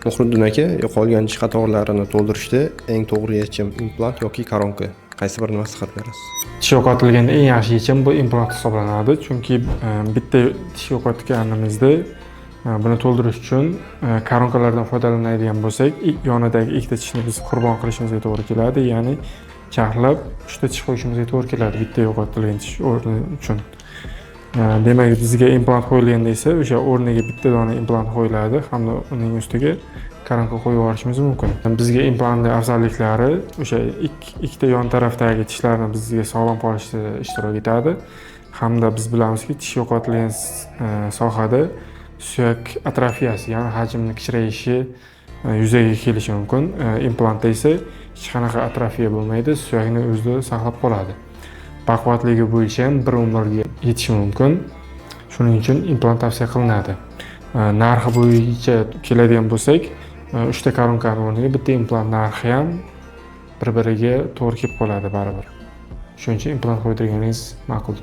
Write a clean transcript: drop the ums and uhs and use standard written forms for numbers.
Muhriddin aka, yo'qolgan tish qatorlarini to'ldirishda eng to'g'ri yechim implant yoki koronka? Qaysi birini maslahat berasiz? Tish yo'qotilganda eng yaxshi yechim bu implant hisoblanadi, chunki bitta tish yo'qotganimizda buni to'ldirish uchun koronkalardan foydalanadigan bo'lsak, yonidagi ikkita tishni biz qurbon qilishimizga to'g'ri keladi, ya'ni charxlab uchta tish qo'yishimizga to'g'ri keladi bitta yo'qotilgan tish o'rni uchun. Demak, bizga implant qo'yilganda esa o'sha o'rniga bitta dona implant qo'yiladi hamda uning ustiga koronka qo'yib yuborishimiz mumkin. Bizga implantning afzalliklari o'sha ikkita yon tarafdagi tishlarni bizga sog'lom qolishida ishtirok etadi hamda biz bilamizki, tish yo'qotilgan sohada suyak atrofiyasi, ya'ni hajmni kichrayishi yuzaga kelishi mumkin. Implantda esa hech qanaqa atrofiya bo'lmaydi, suyakni o'zida saqlab qoladi. Baquvvatligi bo'yicha ham bir umrga yetishi mumkin. Shuning uchun implant tavsiya qilinadi. Narxi bo'yicha keladigan bo'lsak, uchta koronkani o'rniga bitta implant narxi ham bir biriga to'g'ri kelib qoladi baribir. Shuning uchun implant qo'ydirganingiz ma'qul.